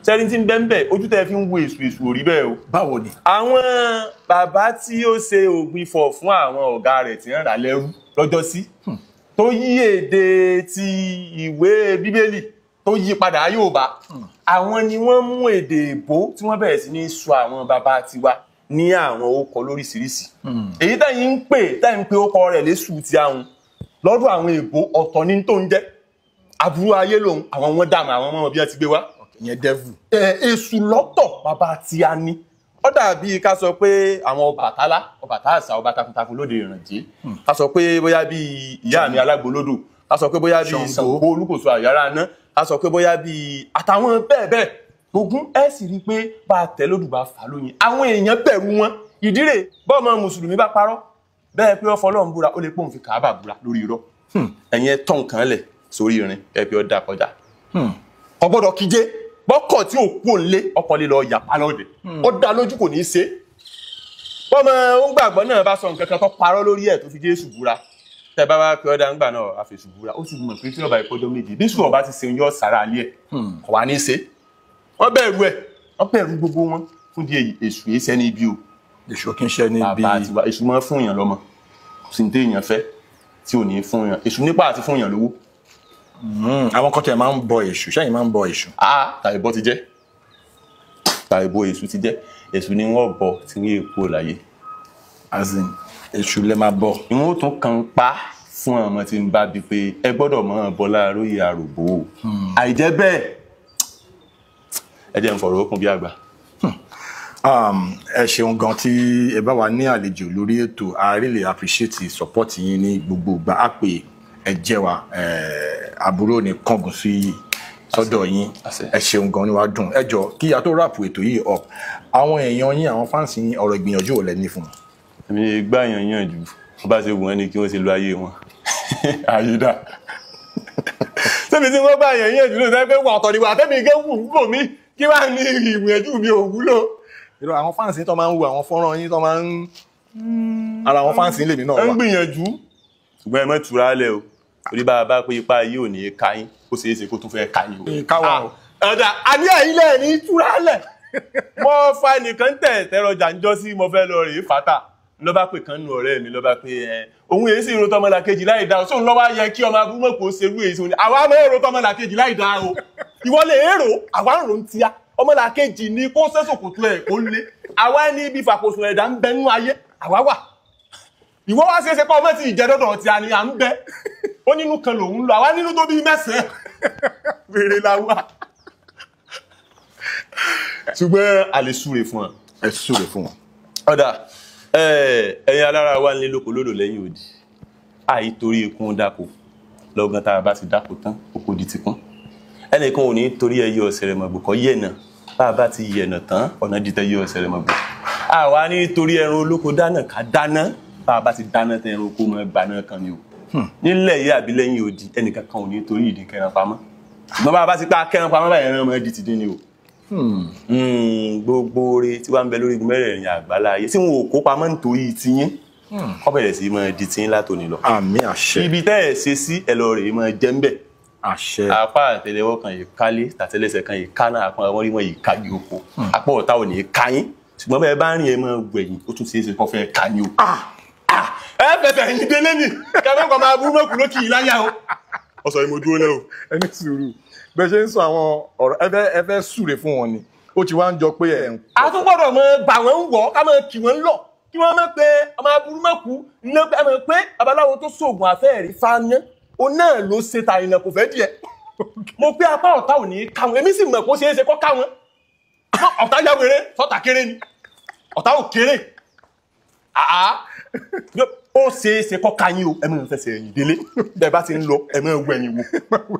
Sẹ́ni tí ń bẹ́ ń bẹ̀, ojú tẹ́ fi ń wo èṣù, èṣù ò rí bẹ́ẹ̀ o. Báwo ni? Àwọn bàbá tí ó ṣe ògbìfọ̀ fún àwọn ọ̀gá rẹ̀ tí ń rà lẹ́rú lọ́jọ́sí, tó yí èdè ti ìwé Bíbélì tó yí padà Yorùbá, àwọn ni wọ́n mú èdè èbó tí wọ́n bẹ̀rẹ̀ sí ní sọ àwọn bàbá tiwa ní àwọn orúkọ lóríṣiríṣi. Èyí tẹ́yìn ń pè, tẹ́yìn ń pe orúkọ rẹ̀ lésù ti àwọn lọ́dọ̀ àwọn èbó, ọ̀tọ̀ ní tó ń jẹ́ aburú ayé lòun, àwọn wọn dààmú àwọn ọmọ bí wọ́n ti gbé wá. Ìyẹn devil. Èṣù lọ́tọ̀ bàbá tí a ní. Ó dàbí ká sọ pé àwọn Ọbàtálá, Ọbàtásà, ọba takuntakun lóde Ìrànjẹ́. Ká sọ pé bóyá bí ìyá mi Alágbolódò, ká sọ pé bóyá bí Ṣàngó Olúkòso Àyàrá aná, ká sọ pé bóyá bí àtàwọn bẹ́ẹ̀ bẹ́ẹ̀. Ògún ẹ sì rí i pé bá a tẹ̀ lódù bá fà lóyin. Àwọn èèyàn bẹ̀rù wọn. Ìdí rèé, bọ́ọ̀mọ Mùsùlùmí bá parọ́, bẹ́ẹ̀ pé ó fọlọ́run búra, ó lè pòun fi Kàábà búra lórí irọ́. Ẹ̀yin ẹ tọ́ nǹkan lẹ̀ sórí irin, ẹ fi ọ dá kọjá. Kò gbọ́dọ̀ kíjé, bọ́kọ̀ tí ò kú òǹlé, ọkọ̀ lè lọ yàpá lọ́dẹ. Ó dá lójú kò ní í ṣe. Bọ́mọ ń gbàgbọ́ náà bá sọ nǹkan kan tó parọ́ lórí ẹ̀ tó fi Jésù búra. Tẹ́ bá wá pé ọ̀dà ń gbà náà, a fi Èṣù búra. Ó sì mọ̀ pé tí ọba ìkọjọ́ méje, bí sùn ọba ti ṣe yọ sára alẹ́ ẹ̀, kò wá ní í ṣe. Wọ́n bẹ̀rù ẹ̀, wọ́n bẹ̀rù gbogbo wọn. Fún di èyí, Èṣù yìí ṣẹ́ ní ibi o. Èṣù kì í ṣe ní ibi. Bàbá tiwa, Èṣù máa ń fún èèyàn lọ́mọ. Kò sí ní téèyàn fẹ́ tí ò ní fún èèyàn. Èṣù nípa àti fún èèyàn lówó. Àwọn kan tẹ̀ máa ń bọ Èṣù, ṣẹ́yìn máa ń bọ Èṣù. Tàìbọ ti jẹ́, tàìbọ Èṣù ti jẹ́. Èṣù ni wọ́n bọ tí ní èkó láyé. As in, Èṣù lẹ máa bọ. Ìwọ̀n ó tún kàn pa fún ọmọ tí ń bá bí pé ẹ gbọ́dọ̀ mọ̀ ọ́n bọ́ Láàróyè àròbó. Àìjẹ́ bẹ́ẹ̀, ẹ jẹ́ n fọ̀rọ̀ okùn bí àgbà. Ẹ ṣeun gan tí ẹ bá wa ní àlejò lórí ètò. I really appreciate support yín ní gbogbo ìgbà. Á pè ẹ jẹ́ wa, àbúrò ní kángun sí sọ́dọ̀ yín. Ẹ ṣeun gan ni, wàá dùn. Ẹ jọ, kí a tó wrap ètò yìí up, àwọn èèyàn yín, àwọn fans yín, ọ̀rọ̀ ìgbìyànjú ò lẹ ní fún wọn? Èmi gbà yàn yàn jù, wọ́n bá ṣe wù wọ́n ní kí wọ́n ṣe lo ayé wọn. Àyídà sẹ́mi tí wọ́n gbà yàn yàn jù lóòótọ́ pé wà ọ̀tọ̀ ni wà tẹ́mi gé wù wúlò mí, kí wàá ní ìgbìyànjú mi ò wúlò. Irọ́, àwọn fans yín tó máa ń wo àwọn fọ́nrán yín tó máa ń ara àwọn fans yín lèmi náà Ẹ ń wà. gbìyànjú, ṣùgbọ́n ẹ má tura lẹ̀ o, torí bá a bá pé ipá yìí ò ní í ka yín, ó ṣeé ṣe kó tún fẹ́ ka yín o. Ká wa o. Ọ̀dà àní ẹ̀yin lẹ̀ ní túra lẹ̀. Mo fa ẹnìkan tẹ̀ tẹ́rọjà ń jọ́ sí, mo fẹ́ lọ rèé fata, ló bá pè kan nù ọ̀rẹ́ mi, ló bá pé ẹ òun èyí sì ro tọmọlàkejì láì dáa, sóun lọ́wọ́ yẹ kí ọmọ abúmọ̀ kò ṣerú èyí sóun ni àwa máa ń ro tọmọlàkejì láì dáa o. Ìwọ lè èrò, àwa ń ro ń tíya ọmọlàkejì ni kó sẹ́sòkòtò ẹ̀ kó lé àwa ẹni ibi fàkóso ẹ̀dá ń bẹ nínú ayé àwa wà. Ìwọ wá ṣeéṣe pé ọmọ tí ìjẹ́dọ́dọ̀ tí a ní à ń bẹ ó nínú kan lòun lọ, àwa nínú tó bí mẹ́sàn-án wèrè la wà, ṣùgbọ́n a lè súre fún ọ. Ẹ súre fún wọn. Ọ̀dà, ẹ̀yin alára wa ń lé lóko lódò lẹ́yìn òdì, àìtorí ikún dáko lọ́gán, tá a bá ti dáko tán, oko di ti kún. Ẹnìkan ò ní torí ẹyẹ ọ̀sẹ̀ rẹ̀ mọ̀gbò kọ́ yẹ̀nà, bá a bá ti yẹ̀nà tán, ọ̀nà dìtẹ̀ yẹ ọ̀sẹ̀ rẹ̀ mọ̀gbò. Àwa ní torí ẹran olóko dáná ká dáná, bá a bá ti dáná tán, ẹran oko mọ̀ gbà náà kan ni o. Nílẹ̀ yìí àbí lẹ́yìn odi, ẹnìkan kan ò ní torí ìdí kẹran pamọ́, ṣùgbọ́n bá a bá ti pa kẹran pamọ́ báyìí, ẹran mọ̀ di ti dín ni o. Gbogbo oore tí wàá ń bẹ lórí igun mẹ́rẹ̀ẹ̀rin àgbálá ayé tí wọn ò kó pamọ́ nítorí tiyín, kó bẹ̀rẹ̀ sí máa di tiyín látòní lọ. Àmín, àṣẹ. Ibi tẹ́ ẹ̀ ṣe sí, ẹ lọ rèé máa jẹ́ ń bẹ̀. Àṣẹ. Apá àtẹ́lẹwọ́ kan yìí kálé, tàtẹ́lẹsẹ̀ kan yìí kánà, àpọn àwọn rí wọn yìí kági oko, apá ọ̀tá ò ní í ká yín, ṣùgbọ́n bẹ́ẹ̀ bá rìn, ẹ máa gbẹ̀yìn, ó tún ṣeé ṣe kó fẹ́ ká yín o. Ẹ fẹsẹ̀ yín délé nì kẹfẹ́ kan máa bú mọ́kù lókì yìí láyà o. Ọ̀sọ̀ yìí mo dúró náà o. Ẹni sùúrù, bẹ́ẹ̀ ṣe ń sọ àwọn ọ̀rọ̀, ẹ fẹ́ súre fún wọn ni, ó ti wá ń jọ pé ẹ̀ ń. A tún gbọ́dọ̀ mọ gbà wọ́n ń wọ̀, ká máa kì wọ́n ń lọ, kí wọ́n mọ̀ pé ọmọ aburú mọ̀kú ní ẹ mọ̀ pé babaláwo tó sóògùn àfẹ́ẹ̀rí fáná, òun náà ló ṣe ta ìnà kò fẹ́ díẹ̀. Mo pé apá ọ̀tá ò ní ká wọn, èmi sì mọ̀ kó ṣeé ṣe kó ká wọn. Ọ̀tá ya wèrè, sọ́tà kéré ni, ọ̀tá ò kéré. Àá, ó ṣeé ṣe kó ká yín o. Ẹ máa fẹsẹ̀ ẹ̀yìn délé. Bẹ́ẹ̀ bá ti ń lọ, ẹ máa wọ ẹ̀yìn wò.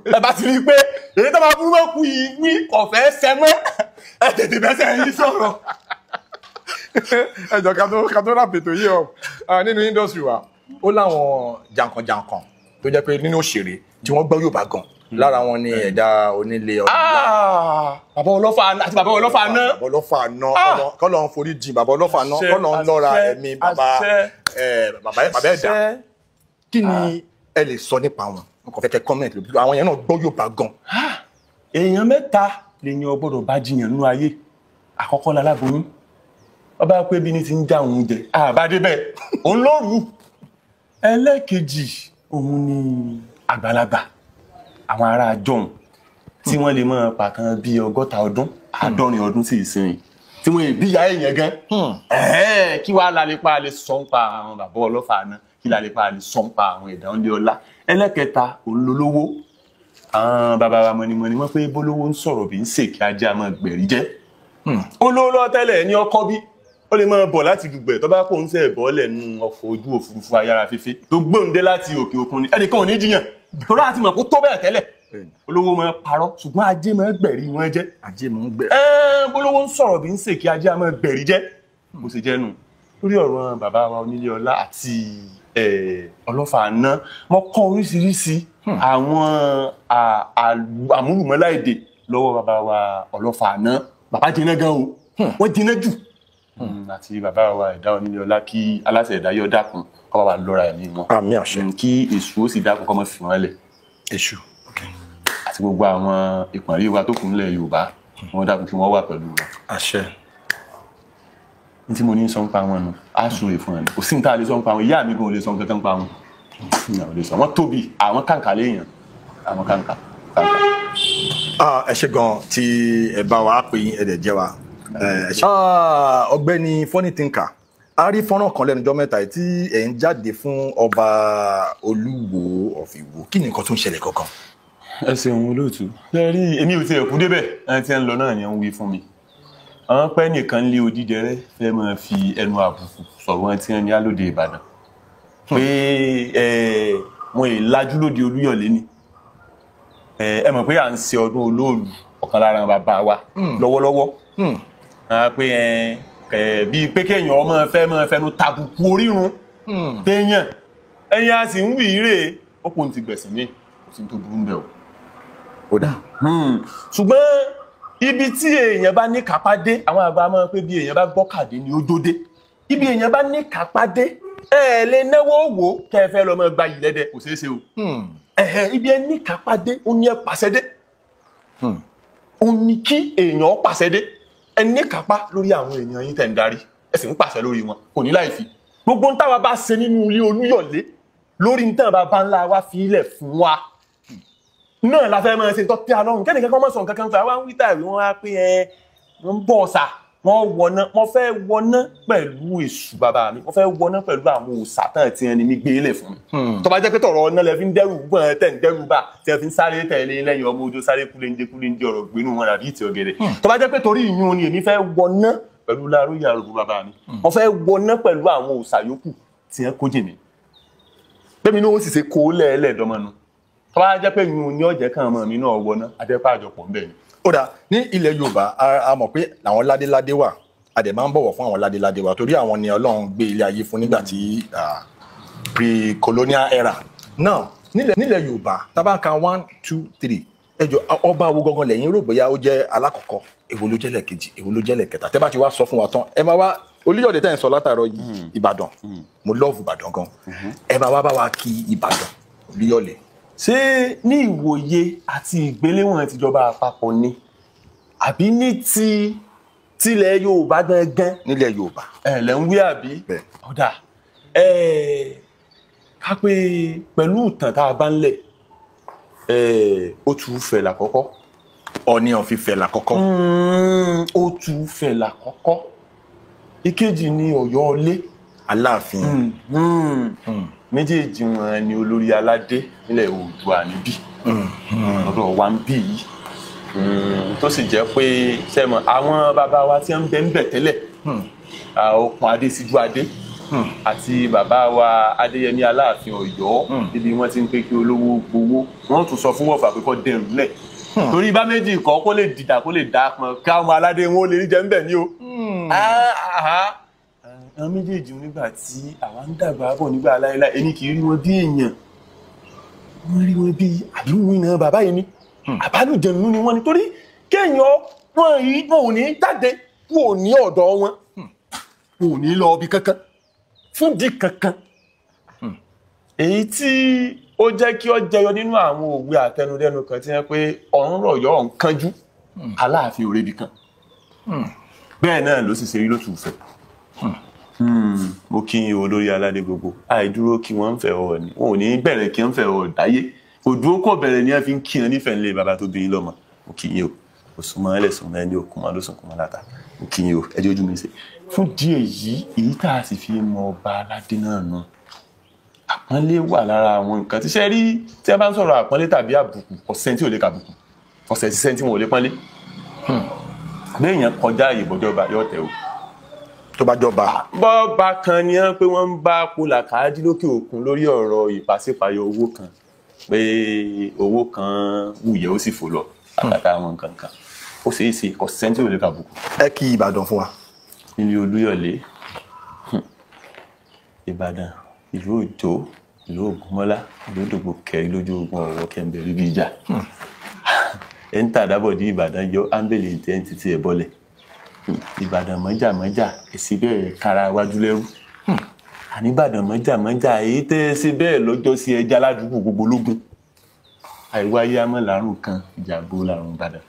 Bẹ́ẹ̀ bá ti rí i pé èyí tó máa burú mọ́ kú yìí wí kò fẹ́ sẹ mọ́, ẹ tètè bẹ́sẹ̀ ẹ̀yìn sọ̀rọ̀. Ẹ jọ, ká tó wrap ètò yìí ọ, nínú industry wa, ó láwọn jàǹkànjàǹkàn tó jẹ́ pé nínú òṣèré tí wọ́n gbọ́ Yorùbá gan, lára wọn ni ẹ̀dá onílé ọ̀la. Bàbá ọlọ́fà àti bàbá ọlọ́fà náà. Bàbá ọlọ́fà náà, kọ́lọ́ ń forí jìn bàbá ọlọ́fà náà, kọ́lọ́ ń lọ́ra ẹ̀mí bàbá bàbá bàbá ẹ̀dá. Kí ni ẹ lè sọ nípa wọn? N kò fẹ́ kẹ́ comment lóbi, àwọn yẹn náà gbọ́ Yorùbá gan. Èèyàn mẹ́ta lèyìn ọgbọ́dọ̀ bá jiyàn nínú ayé. Àkọ́kọ́ laláboyún, ọba pé bí ní ti ń já òun jẹ àbádé bẹ́ẹ̀ òun ló rù. Ẹlẹ́ẹ̀kejì òun ni àgbàlagbà, àwọn ará àjọhùn tí wọ́n lè máa pàtàn bíi 60 ọdún 70 ọdún sí ìsinyìí tí wọ́n bí ìyá èèyàn gan. Kí wàá lálẹ́pà lè sọ ń pa àwọn bàbá ọlọ́fà náà, kí lálẹ́pà lè sọ ń pa àwọn ẹ̀dá ńlẹ̀ ọlá. Ẹlẹ́kẹta òun lolówó. Àwọn bàbá wa mọ̀nìmọ̀nì wọ́n pé bólówó ń sọ̀rọ̀ bí ń ṣèkí ajá máa gbẹ̀rí jẹ́. Olówó lọ tẹ́lẹ̀ ní ọkọ bí ó lè máa bọ̀ láti dùgbẹ̀ tó bá kó ń sẹ̀ bọ́ọ̀lẹ̀ nu ọkọ̀ ojú òfurufú ayára fífẹ́ tó gbóǹde láti òkè òkun ni ẹnìkan ò ní jiyàn torí àti mọ̀ kó tó bẹ́ẹ̀ tẹ́lẹ̀. Olówó máa parọ́ ṣùgbọ́n ajé máa gbẹ̀rí wọn jẹ́. Ajé máa ń gbẹ̀rí. Bólówó ń sọ̀rọ̀ bí ń ṣèkí ajá máa gbẹ̀rí jẹ́ bó ṣe jẹ́ nù. Lórí ọ̀rọ̀ bàbá wa onílé ọlá àti ọlọ́fà àná, mo kọ́ oríṣiríṣi àwọn àmúlùmọ́lá èdè lọ́wọ́ bàbá wa ọlọ́fà àná. Bàbá jiná gan o, wọ́n jiná jù. Àti bàbá wa ẹ̀dá onílé ọlá, kí aláṣẹ ẹ̀dá yọ dákun kọ́ bá wa lọ́ra ẹ̀mí wọn. Àmín àṣẹ. Kí èṣù ó sì dákun kọ́ mọ́ fi wọ́n lẹ̀. Èṣù. Àti gbogbo àwọn ìpọ̀nrí wa tó kù nílẹ̀ Yorùbá, wọ́n dákun kí wọ́n wà pẹ̀lú wọn. Àṣẹ. Ní tí mo ní sọ ń pa wọn nù, á súre fún ẹ. Kò sí ní tá a lè sọ ń pa wọn, ìyá mi gan ò lè sọ nǹkan kan pa wọn. Ò lè sọ, wọ́n tóbi, àwọn kàǹkà léèyàn, àwọn kàǹkà. Ẹ ṣé gan tí ẹ bá wa pè yín, ẹ dẹ̀ jẹ́ wa. Ọ̀gbẹ́ni Funny Thinker, a rí fọ́nrán kan lẹ́nu ọjọ́ mẹ́ta tí ẹ̀ ń jáde fún ọba Olúwo of Ìwó. Kí ni nǹkan tó ń ṣẹlẹ̀ kankan? Ẹ ṣeun olóòtú. Ṣé rí èmi ò tiẹ̀ kú débẹ̀, ẹni tí ẹ ń lọ náà ni ẹ ń wí fún mi. Àwọn pẹ́ nìkan lé odídẹrẹ́ fẹ́ máa fi ẹnu àbùkù sọ̀rọ̀ wọn tí wọ́n ní alóde Ìbàdàn pé wọn ì lajú lóde Olúyọ̀lé ni. Ẹ mọ̀ pé à ń ṣe ọdún olóòlù ọ̀kan lára bàbá wa lọ́wọ́lọ́wọ́. Pé bíi pé kéèyàn ọmọ fẹ́ máa fẹnu tàbùkù orírun téèyàn ẹ̀yìn a sì ń wí rè ó kò ti gbẹ̀sìn mi, kò sí tó burú bẹ́ẹ̀ o. Ó dà. Ṣùgbọ́n ibi tí èèyàn bá ní kápá dé, àwọn àgbà máa ń pé bí èèyàn bá gbọ́kàdé ni ó jóde. Ibi èèyàn bá ní kápá dé, ẹ lè náwó wò kẹ́ ẹ fẹ́ lọ máa gba yìí lẹ́dẹ̀, kò ṣeé ṣe o. Ibi ẹ ní kápá dé, ó ní ẹ pàṣẹ dé. Ó ní kí èèyàn pàṣẹ dé. Ẹ ní kápá lórí àwọn èèyàn yín tẹ̀ ń darí, ẹ sì ń pàṣẹ lórí wọn, kò ní láì fi. Gbogbo ń táwa bá ṣe nínú ilé Olúyọ̀lé lórí ń tàn bàbá ńlá wa fi ilẹ̀ fún wa náà la fẹ́ máa ṣe tọ́ tí a lọ́rùn. Kẹ́nìkan kan mọ̀ sọ nǹkan kan fà wá ń wí tàbí wọ́n á pé ẹ wọ́n ń bọ̀ ọ̀sà, wọ́n wọná, wọ́n fẹ́ wọná pẹ̀lú èṣù bàbá mi, wọ́n fẹ́ wọná pẹ̀lú àwọn òòṣà tán tí ẹni mi gbé lẹ̀ fún mi. Tó bá jẹ́ pé tọ̀rọ̀ ọ̀nà lẹ fi ń dẹ́rù gbọ́n tẹ̀ ń dẹ́rù bà tí ẹ fi ń sáré tẹ̀lé lẹ́yìn ọmọ ojú sáré kúléńjẹ kúléńjẹ ọ̀rọ̀ gbénú wọn àbí ìtì ọ̀gẹ̀dẹ̀. Tó bá jẹ́ pé torí ìyún ni èmi fẹ́ wọná pẹ̀lú Láróyè àrògùn bàbá mi, wọ́n fẹ́ wọná pẹ̀lú àwọn òòṣà yòókù tí ẹ kó jì mí. Bẹ́ẹ̀ ni ó sì ṣe kó lẹ́ẹ̀lẹ́dọ́mọnu. Tó bá jẹ́ pé yun ní ọ̀jẹ̀ kan ọmọ mi náà wọná, adẹ́pá àjọpọ̀ ń bẹ̀ ni. Ó dáa, ní ilẹ̀ Yorùbá a mọ̀ pé àwọn ládéládé wà, a dẹ̀ máa ń bọ̀wọ̀ fún àwọn ládéládé wa torí àwọn ni Ọlọ́run gbé ilé ayé fún nígbà tí pre-colonial era. Now nílẹ̀ Yorùbá tá bá ń ka 1 2 3, ẹ jọ̀ọ́ ọba wo gangan lẹ́yìn rò bóyá ó jẹ́ alákọ̀ọ́kọ́, èwo ló jẹ́ lẹ́ẹ̀kejì, èwo ló jẹ́ lẹ́ẹ̀kẹta? Tẹ́ bá ti wá sọ fún wa tán, ẹ máa wá Olúyọ̀lé tẹ́ ń sọ látàárọ̀ yìí, Ìbàdàn, mo love Ìbàdàn gan, ẹ máa wá bá wa kí Ìbàdàn Olúyọ̀lé. Ṣé ní ìwòye àti ìgbéléwọ̀n tìjọba àpapọ̀ ni àbí ní ti tilẹ̀ Yorùbá gangan? Nílẹ̀ Yorùbá. Ẹ lẹ́ ń wí àbí? Ọ̀dà ká pé pẹ̀lú ìtàn tá a bá ń lẹ̀, ó tù fẹ̀ lákọ́kọ́. Ọọ̀ni of Ifẹ̀ lákọ́kọ́. Ó tù fẹ̀ lákọ́kọ́. Ìkejì ni Ọ̀yọ́ Ilé. Aláàfin. Méjèèjì wọn ni olórí aládé nílẹ̀ Oòduà níbí lọ́dọ̀ wa ń bí yìí, tó sì jẹ́ pé sẹ́mọ̀ àwọn bàbá wa tí ń bẹ ń bẹ̀ tẹ́lẹ̀, Okùn Adé Síjú Adé àti bàbá wa Adéyẹmí Aláàfin Ọ̀yọ́, níbi wọ́n ti ń pé kí olówó gbowó, wọ́n tún sọ fún Wọ̀fà pé kó dẹrù lẹ̀ torí bá méjì kọ́ kó lè dìjà kó lè dá pọn káwọn aládé wọn ó lè rí jẹ ń bẹ̀ ní o. Àwọn méjèèjì nígbà tí àwa ń dàgbà bọ̀ nígbà láéláé, èmi kì í rí wọn bí èèyàn, wọ́n rí wọn bí àbíwí náà bàbá yìí ni àbálùjẹ̀nu ni wọ́n ni, torí kéèyàn wọn yìí wọn ò ní jáde kú ò ní ọ̀dọ̀ wọn, wọn ò ní lọ ibi kankan fún di kankan. Èyí tí ó jẹ́ kí ó jẹyọ nínú àwọn òwe àtẹnudẹ́nu kan tí wọ́n pé ọ̀run rọ̀yọ́ ọ̀n kánjú. Aláàfin òrebi kan. Bẹ́ẹ̀ náà ló sì ṣe rí lótú fẹ́. Mo kí yín olórí aládé gbogbo. Àìdúró kí wọ́n ń fẹ́ ọ ni. Wọn ò ní bẹ̀rẹ̀ kí wọ́n fẹ́ ọ dáyé. Kò dúró kò bẹ̀rẹ̀ ni wọ́n fi ń kí wọn nífẹ̀ẹ́ nílé bàbá tó bí yín lọ́mọ. Mo kí yín o. Òsùnmọ́ ẹlẹ́sùn náà ní òkun máa lóṣùn kún máa láta. Mo kí yín o. Ẹ jẹ́ ojú mi ṣe. Fún díẹ̀ yìí, èyí tá a sì fi mọ ọba aládé náà nù. Àpọ́nlé wà lára àwọn nǹkan tí ṣe rí tí a bá ń sọ̀rọ̀ àpọ́nlé tàbí àbùkù, ọ̀sẹ̀ tí ò lè kàbùkù, ọ̀sẹ̀ tí sẹ́ni tí wọn ò lè pọ́nlé. Béèyàn kọjá ìbọ̀jọba yóò tẹ̀ o. Tó bá jọba. Bọ́ọ̀bà kan ni wọ́n pé wọ́n ń bá polàkàájí lókè òkun lórí ọ̀rọ̀ ìpàsípàyọ owó kan, pé owó kan wùyẹ́ ó sì fò lọ àtàtà àwọn nǹkan kan. Ó ṣeé ṣe ọ̀sẹ̀ tí ò lè kàbùkù. Ẹ kí Ìbàdàn fún wa. Nílé Olúyọ̀lé, Ìbàdàn, ìlú Òjó, ìlú Ògúnmọ́lá, ìlú Òdògbò kẹrin lójú ogun ọ̀wọ́ kẹ́ńbẹ̀rẹ̀ bí ìjà. Ẹ̀ ń tàdábọ̀ dí Ìbàdàn yọ áńbẹ̀lẹ̀ ìtẹ́ ń títí ẹ̀ bọ́lẹ̀. Ìbàdàn mọ́jà mọ́jà, èsì bẹ́ẹ̀ kára wájú lẹ́rú. Àní Ìbàdàn mọ́jà mọ́jà, èyí tẹ́ ẹ ṣe bẹ́ẹ̀ lọ́jọ́ sí ẹja ládùúgbò gbogbo lógún. Àìwáyé amọ̀ làrùn kan, ìjàgbó làrùn Ìbàdàn.